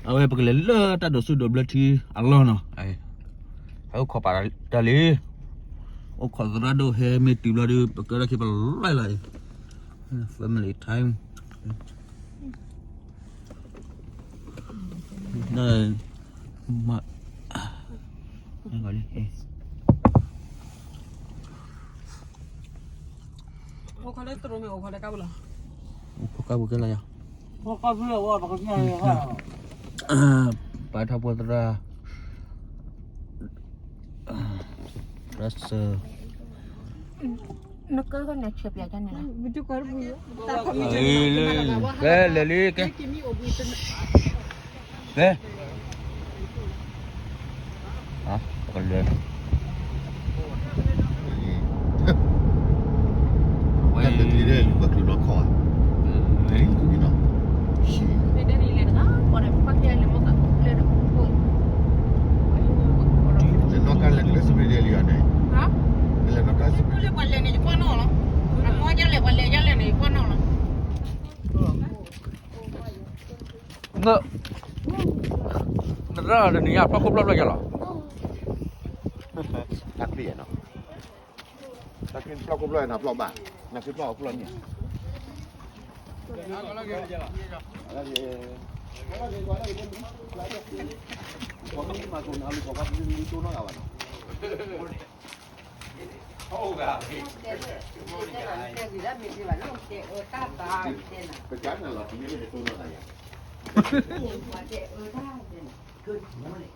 အဝဲပကလဲၤလၢတၢ်ဒိးဆူၣ်ဒိးဘျၢထံအလီၢ်နီၤ, ဟဲအိၣ်ခိးပာ်တၢ်လံ, အိၣ်ခိးသရၣ်ဒိၣ်ဟဲမ့ၢ်တုၤဘျီဒီး ပကဲထီၣ်ခံပလီၢ်လီၤအံၤ, family time, မ အိၣ်ခိးလၢတရူးမ့ၢ်အိၣ်ခိးလၢကါပူၤလီၤ, အိၣ်ခိးကါပူၤကဲလီၤယၤ, ပာ်ထီၣ်ဖိသရၣ်, ရၢစၢၣ်, နကဲကန့ၣ်ဆဲးပျးကန့ၣ်လီၤ, ကဲလဲၤလံကဲ ကဲ ကလဲၤ ဝဲ တၢ်တထံၣ်ဒီး ပှၤချုးနီၢ်ခီၣ်ဧါ, လဲၤလံ နီၢ်ကါလဲၤကျဲစပံးဒဲးလံအီၤန့ၣ်, လဲၤနီၢ်ကါစပံး, ပှၤလဲၤန့ၣ် ယကွၢ်နီၣ်လီၤ, အမီၢ်ကလဲၤပှၤလဲၤယလဲၤန့ၣ် ယကွၢ်နီၣ်လီၤ. နရၣ်တနံၤညါ ဖျီၣ်ခိၣ်ဖျီၣ်ဖျီၣ်ယလီၤ, နဖျီၣ်ခိၣ်ဖျီၣ်နဖျီၣ်ဘၣ်, နဖျီၣ်ဖျီၣ်န့ၣ်, ပကနလီၤတံၢ်န့ၣ် တိၢ်နီၣ်သးယၤ, Good morning.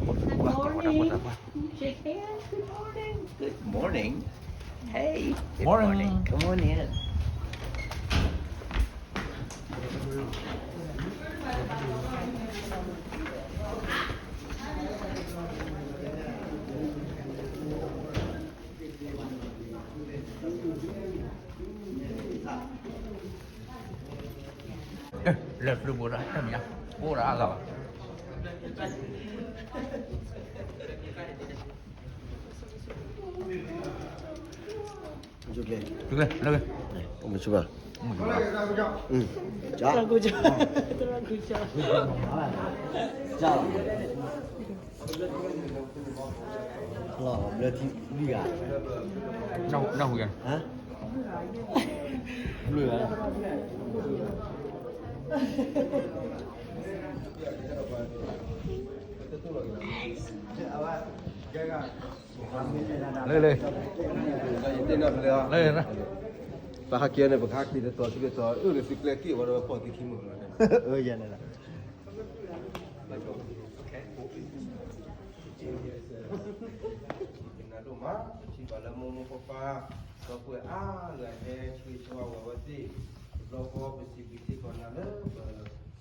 Good morning. Shake hands. Good morning. Good morning. Hey. Good morning. Come on in. လဲၤဖျိဘိးဒၣ်တၢ်မံၤညါ, အိၣ်ဒၣ်အါဂၤဘၣ်, လၢ, လီၤဘျၢထံလွံၢ်ဂၤ, နၢ်ဟူယၤ, ဘျၢဂၤ လၢလၢ, လၢလၢ, ပဟးက့ၤန့ၣ် ပကဟးက့ၤတတီၤဆံတတီၤ အၢၣ်လၢသုကျဲက့ၢ်ဝဲဒီးပီၢ်သုခံမုၢ်လီၤ, ယၤန့ၣ်လီၤ. ကနၣ်ဒိၣ်မး ပထံၣ်ဘၣ်လၢမိၢ်မိၢ်ပၢ်ပၢ် ဒီပုၢ်ဝဲၢ်အါဂၤဟဲဆှၢဆၢဝဲဝဲသ့ၣ်, တဘျီဃီပစံးဘျုးစ့ၢ်ကီးနၤလၢပ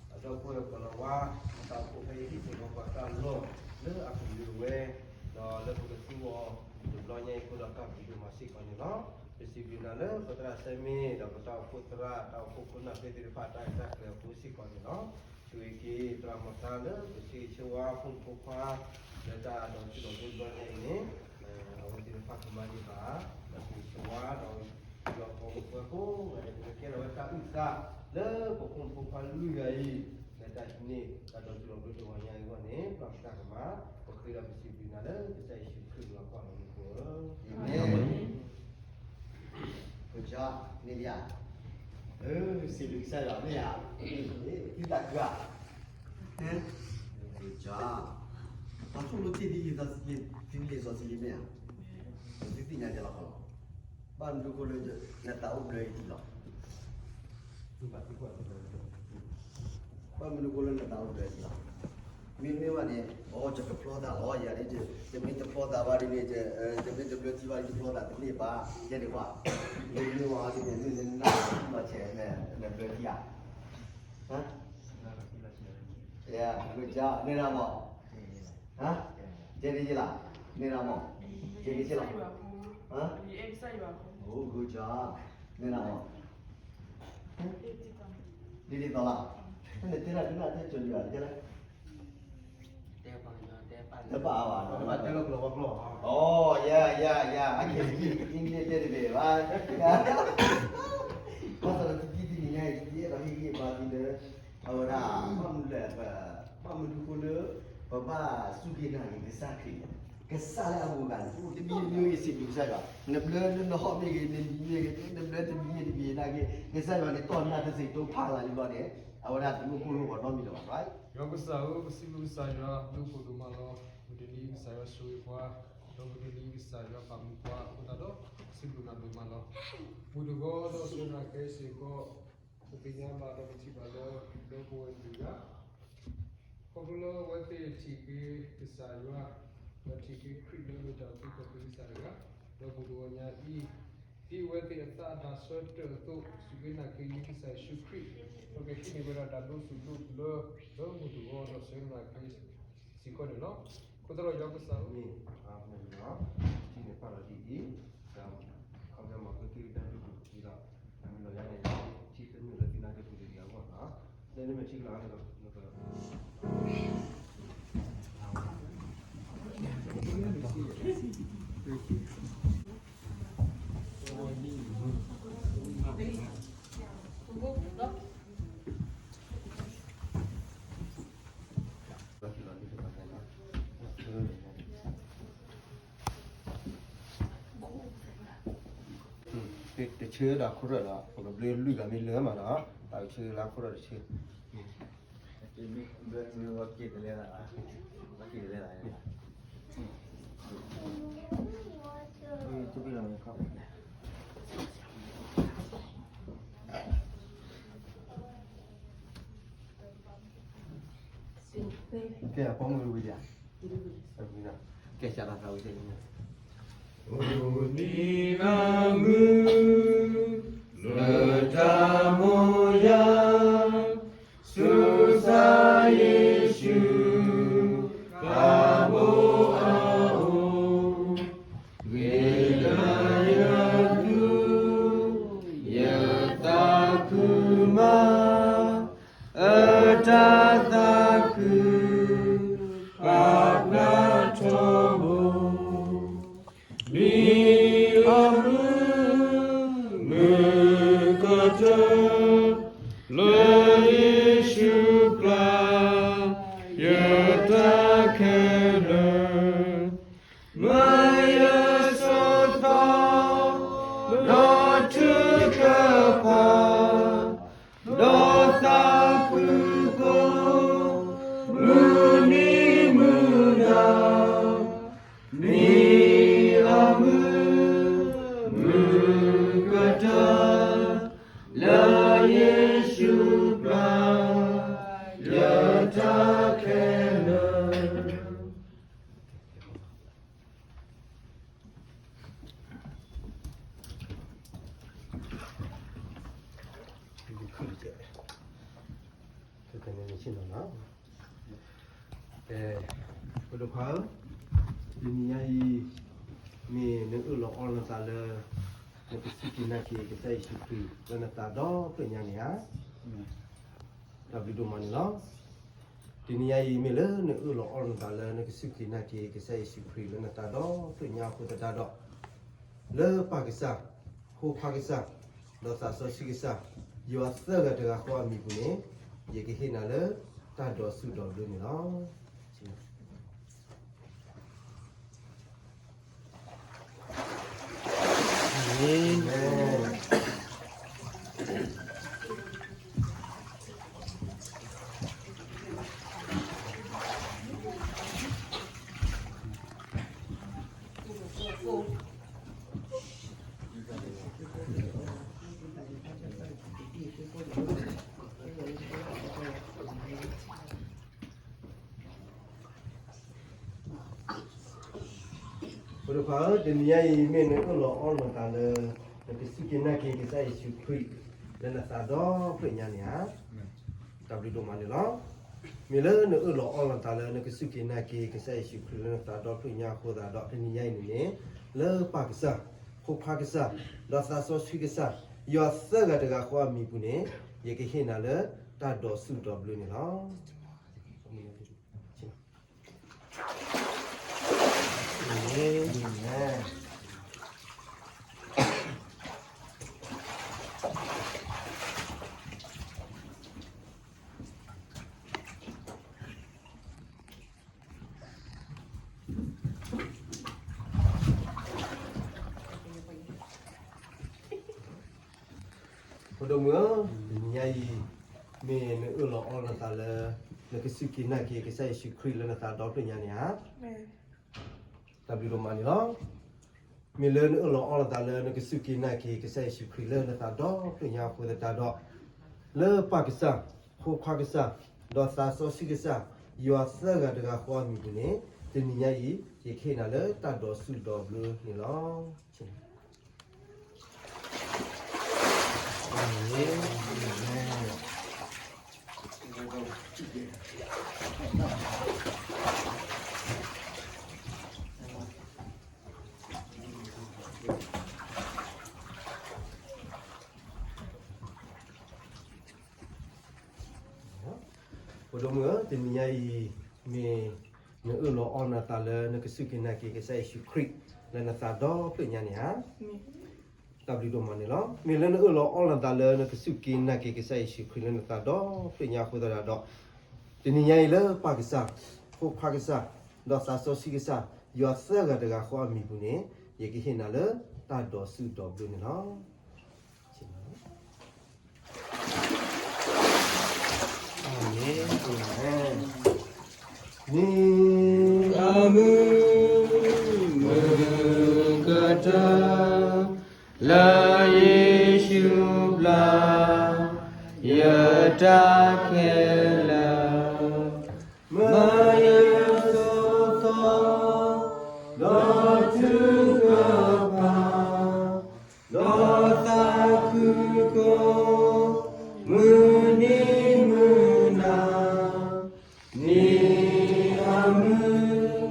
အဒီပုၢ်ဝဲၢ်ကလီၤဝါ အတၢ်အိၣ်ဖှိၣ်ဖဲအံၤ ဟံၣ်ဖိဃီဖိအတၢ်လီၢ် လၢအကလုၢ်ဝဲ, ဒီးလၢပကသူအီၤ တဘျီညါအံၤအဃိဒီးတၢ်ဘျုးဒိၣ်မးစ့ၢ်ကီးန့ၣ်လီၤ. ပစံးဘျုးနၤလၢပသရၣ်စဲမ့ၢ် ဒီးပတၢ်အိၣ်ဖှိၣ်သရၣ် တၢ်အိၣ်ဖှိၣ်ခိၣ်နၢ်သ့ၣ်တဖၣ် တၢ်အဲၣ်တၢ်ကွံအဃိစ့ၢ်ကီးန့ၣ်လီၤ. ဆိၣ်ဂ့ၤက့ၤသရၣ်မၤတၢ်လၢပဆၢဂ့ၤဆၢဝါဖိမုၣ်ဖိခွါ လၢတၢ်ဒိးထူဒိးဘျၢတဘျီညါအံၤန့ၣ် အဝဲသ့ၣ်တဖၣ်ကမၤန့ၢ်ဘၣ် ဒီးဆိၣ်ဂ့ၤဆၢဝါဒီး ဒီးပှၤမုၣ်ပှၤဖိ ကဲထီၣ်ဝဲတၢ်အုၣ်သး လၢပဖိမုၣ်ဖိခွါလွံၢ်ဂၤအံၤ လၢတၢ်န့ၣ် တၢ်ဒိးထူဒိးဘျၢတဂီၤညါအံၤအဂီၢ်န့ၣ် ပၢ်ပတၢ်ကမၣ် ပဃ့ဒီးပစံးဘျုးနၤလၢကစၢ်ယ့ၣ်ၡူးခရံာ်အမံၤအဃိလီၤ. အၤမ့ၣ်. Good job, Lydia. စံးဘျုးကစၢ်ယွၤမ့ၢ်ဧါ, သုသးခုဧါ. Good job. ပှၤထူၣ်လိတ့ၢ်ဒ်အံၤ သုလံာ်စီဆှံလံမ့ၢ်ဧါ, သုသ့ၣ်ညါဒ်လီၤခီလီၤ. ဘၣ်မနုၤအဃိလၢနသးအိၣ်ဘျၢအံၤလီၤ. ဘၣ်မနုၤအဃိလၢနသးအိၣ်ဘျၢအံၤလီၤ. မ့မ့ၢ်ဝဲန့ၣ် အိ ယကဖျီသးလီၤ ယၤန့ၣ် ယမ့ၢ်တဖျီသးဘၣ်ဒ်န့ၣ် ယမ့ၢ်တဘျၢထံဘၣ်ဒ် ယဖျီသးတန့ၢ်ဘၣ် ယဲဒၣ်ဘၣ်. မ့မ့ၢ်ဝဲဒ်န့ၣ် မ့ၢ်နနၢ်လီၤဆဲး နဘျၢထံဧါ. ဟါ ယၤ good job န့ၣ်လီၤမး. ဟါ ယဲဒ်ယဲလီၤ န့ၣ်လီၤမး. ယဲဒ်ယဲလီၤ ဟါ အိ good job န့ၣ်လီၤမး. ဒ်ဒ်သိးလီၤ နတဲဒၣ်ဒ်နတဲကၠီၤယွၤ ယဲလီၤ တဘၣ်ဘၣ် တဘၣ်တဲလီၤကျိာ်ဘၣ်ကျိာ် အိ ယၤ ယၤ ယၤ I can speak English a little bit ဘၣ် ကီၢ် ဘၣ်စူၢ်က့ၤနာ်က့ၤကစၢ်ခရံာ်န့ၣ်, ကစၢ်လၢအဂုၤအဂၤန့ၣ် အိၣ်တမံၤတမံၤဂ့ၤ စံးဘျုးကစၢ်ယွၤ, နဘျၢနဟီၣ်မ့ၢ်ဂ့ၤ နနံၤမ့ၢ်ဂ့ၤ နဘျၢတမံၤတမံၤနာ်က့ၤ ကစၢ်ယွၤန့ၣ် တီၢ်နၢ်တစ့းတိဖးလၢ်လံဘျီန့ၣ် အဝဲဒၣ်တလိၣ်ကိၢ်လိၣ်ဂီၤနီတမံၤလၢၤဘၣ်. ယွၤကစၢ်ဧၢ, ပစံးဘျုးကစၢ်ယွၤ ဒိၣ်ခိၣ်ဒိၣ်မးလီၤ. မုၢ်တနံၤကစၢ်ယွၤဆိၣ်ဂ့ၤပှၤ, ဒီးမုၢ်တနံၤကစၢ်ယွၤပာ်မူပှၤအဃိသတးဒီး စံးဘျုးနၤဒိၣ်မးလီၤ. မုၢ်တဂီၤဒီးဆၢနၤကဲစ့ၢ်ကီး ပသ့ၣ်ညါဘၣ်ဒီးပထံၣ်ဘၣ်လၢ ဒီပုၢ်ဝဲၢ်တဂၤ ခီဖျိလၢအဝဲသ့ၣ်ထံၣ်က့ၤကစၢ်ယွၤ, ဒီးထံၣ်က့ၤခရံာ်လၢမ့ၢ်တၢ်အုၣ်က့ၤခီၣ်က့ၤကစၢ်တဂၤ, ဒီးမုၢ်တဂီၤညါအံၤ, ဒ်အဝဲသ့ၣ်အသးအတၢ်ဆၢတၢၢ်အသိး စူၢ်က့ၤနာ်က့ၤကစၢ်ယ့ၣ်ၡူးခရံာ်, ဒီးကဟံးန့ၢ်ဝဲဒၣ်တၢ်ဒိးဆူၣ်ဒိးဘျၢ လၢမုၢ်တဂီၤဒီးဆၢနၤက့ၤစ့ၢ်ကီးန့ၣ်လီၤ. အဃိသတးဒီးယွၤကစၢ်ဧၢ, မ့ၢ်အမူလီၤ, ထံၣ်န့ၣ်ပာ်လီၤဒ်အံၤ, ဒီးခီပညီမၤကသံၣ်ကဒါဒိၣ်ဒိၣ်ဒ်ဒီး မုၢ်လီၤယါန့ၣ် ထံၣ်သနုာ်လၢသ့ၣ်နါက့ၤပူၤတဂ့ၤအဂီၢ်လီၤ. လၢနမ့ၢ်ထံကလီၤန့ၣ် တဆၢဒီးခိၣ်ရၢၢ်ဒီး ပကဘျုးလွံၢ်ဂၤမ့ၢ်လၢမးဒီး ပကဆၢလၢခိၣ်ရၢၢ်တဆၢ ကဲ အပိာ်မုၣ်ဝံၤဒၣ်, ကဲ စးထီၣ်သးဝံၤဒၣ်, အိၣ်နံၤအမုၢ် လၢတၢ်မိၢ်ယၤ ဆူကစၢ်ယ့ၣ်ၡူး ဖးဘိအအိၣ်, ဂ့ၤလၢယသူၣ် ယသးခုမး, အတၢ်သးခု ပာ်ဖျါထီဘိ နံၤအမုၢ် မုၢ်ကတၢၢ် လၢယ့ၣ်ၡူးပျၢ် ယတၢ်ခဲလၢာ်, မၤယဆိးသီ ဒီးထုကဖၣ် ဒီးသးဖုကိၢ် မုၢ်နံၤမုၢ်နၤ, နံၤအမုၢ် မုၢ်ကတၢၢ် လၢယ့ၣ်ၡူးပျၢ် ယတၢ်ခဲလၢာ် ပဒိၣ်ခွါဧၢ, တနံၤညါအံၤ မ့ၢ်နအၢၣ်လီၤအီလီၤနသးလၢ နကစူၢ်က့ၤနာ်က့ၤကစၢ်ယ့ၣ်ၡူးခရံာ် လၢနသးဒီဖျၢၣ်ညါန့ၣ်ဧါ. တၢ်ဘျုးဒိၣ်မးန့ၣ်လီၤ. တနံၤညါအံၤ မ့ၢ်လၢနအၢၣ်လီၤအီလီၤနသးလၢ နကစူၢ်က့ၤနာ်က့ၤကစၢ်ယ့ၣ်ၡူးခရံာ် လၢနသးဒီဖျၢၣ်ညါအဃိသတးဒီး လၢပၢ်ကစၢ်, ဖိခွါကစၢ်, ဒီးသးစီဆှံကစၢ်, ယွၤသၢဂၤတဂၤဃီအမံၤပူၤန့ၣ် ယကဟ့ၣ်နၤလၢတၢ်ဒိးဆူၣ်ဒိးဘျၢန့ၣ်လီၤ. ပဒိၣ်ခွါဧၢ, တနံၤညါအံၤ မ့ၢ်နအၢၣ်လီၤအီလီၤနသးလၢ နကစူၢ်က့ၤနာ်က့ၤကစၢ်ယ့ၣ်ၡူးခရံာ် လၢနသးဒီဖျၢၣ်ညါန့ၣ်ဧါ. တၢ်ဘျုးဒိၣ်မးန့ၣ်လီၤ. မ့ၢ်လၢနအၢၣ်လီၤအီလီၤနသးလၢ နကစူၢ်က့ၤနာ်က့ၤကစၢ်ယ့ၣ်ၡူးခရံာ်လၢနသးဒီဖျၢၣ်ညါအဃိသတးဒီး တနံၤညါအံၤန့ၣ်န့ၣ် လၢပၢ်ကစၢ်, ဖိခွါကစၢ်, ဒီးသးစီဆှံကစၢ်, ယွၤသၢဂၤတဂၤဃီအမံၤပူၤန့ၣ် ယကဟ့ၣ်နၤလၢတၢ်ဒိးဆူၣ်ဒိးဘျၢန့ၣ်လီၤ. အၤမ့ၣ်. ဖိဒိၣ်မုၣ်ဧၢ, တနံၤညါအံၤ မ့ၢ်နအၢၣ်လီၤအီလီၤနသးလၢ နကစူၢ်က့ၤနာ်က့ၤကစၢ်ယ့ၣ်ၡူးခရံာ်လၢနသးဒီဖျၢၣ်ညါန့ၣ်ဧါ. တၢ်ဘျုးဒိၣ်မးန့ၣ်လီၤ. မ့ၢ်လၢနအၢၣ်လီၤအီလီၤနသးလၢ နကစူၢ်က့ၤနာ်က့ၤကစၢ်ယ့ၣ်ၡူးခရံာ်လၢနသးဒီဖျၢၣ်ညါအဃိသတးဒီး, လၢပၢ်ကစၢ်, ဖိခွါကစၢ်, ဒီးသးစီဆှံကစၢ်, ယွၤသၢဂၤတဂၤဃီအမံၤပူၤန့ၣ်, တနံၤညါအံၤ ယကဟ့ၣ်နၤလၢတၢ်ဒိးဆူၣ်ဒိးဘျၢန့ၣ်လီၤ. ဖိဒိၣ်မုၣ်ဧၢ, တနံၤညါအံၤ မ့ၢ်နအၢၣ်လီၤအီလီၤနသးလၢ နကစူၢ်က့ၤနာ်က့ၤကစၢ်ယ့ၣ်ၡူးခရံာ်လၢနသးဒီဖျၢၣ်ညါန့ၣ်ဧါ. တၢ်ဘျုးဒိၣ်မးန့ၣ်လီၤ. မ့ၢ်လၢနအၢၣ်လီၤအီလီၤနသးလၢ နကစူၢ်က့ၤနာ်က့ၤကစၢ်ယ့ၣ်ၡူးခရံာ်လၢနသးဒီဖျၢၣ်ညါအဃိသတးဒီး, တနံၤညါအံၤလၢပၢ်ကစၢ်, ဖိခွါကစၢ်, ဒီးသးစီဆှံကစၢ်, ယွၤသၢဂၤတဂၤဃီအမံၤပူၤန့ၣ်, ယကဟ့ၣ်နၤလၢတၢ်ဒိးဆူၣ်ဒိးဘျၢန့ၣ်လီၤ. မ့ၢ်အမုာ်မုာ်ကတၢၢ် လၢယ့ၣ်ၡူးပျၢ် ယတၢ်ခဲလၢာ်, မၤယစိၤသီ ဒီးထုကဖၣ် ဒီးသးခုကိး မုၢ်နံၤမုၢ်နၤ မ့ၢ်အမုာ်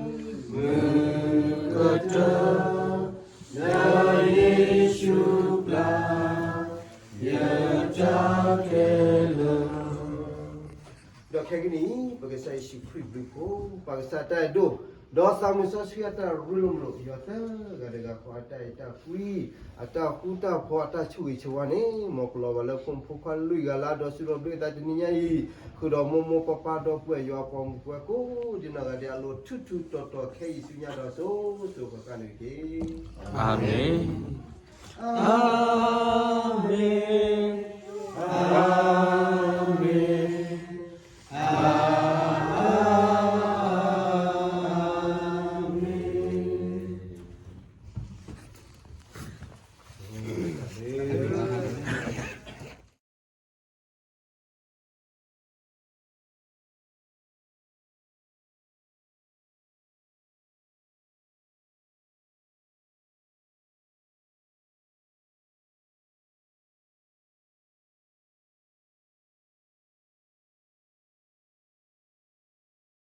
မုာ်ကတၢၢ် လၢယ့ၣ်ၡူးပျၢ် ယတၢ်ခဲလၢာ်. ဒီးခဲကနံၣ်အံၤ ပကစၢ်ယ့ၣ်ၡူးခရံာ်ဘျုးဖှိၣ်, ပၢ်ကစၢ်တၢ်အဲၣ်ဒိၣ်, ဒီးသးမုၢ်စီဆှံအတၢ်ရ့လိာ်မုာ်လိာ်, ယွၤသၢဂၤတဂၤဃီအတၢ်အဲၣ်တၢ်ကွံ, အတၢ်ဃူတၢ်ဖိး အတၢ်ဆိၣ်ဂ့ၤဆိၣ်ဝါန့ၣ်, မ်ပလီၤဘၣ်လၢဖိမုၣ်ဖိခွါလွံၢ်ဂၤလၢအဒိးဆူၣ်ဒိးဘျၢသးတနံၤညါအံၤ, ဃုာ်ဒီးမိၢ်မိၢ်ပၢ်ပၢ်ဒီပုၢ်ဝဲၢ်ယွၤအပှၤမုၣ်ပှၤကိးဒံးနီၢ်ဂၤဒဲးအလိၤ ထူထူတီတီခဲအံၤဆူညါဒီးစိၤစိၤဃၣ်ဃၣ်န့ၣ်တက့ၢ်. အၤမ့ၣ်, အၤမ့ၣ်.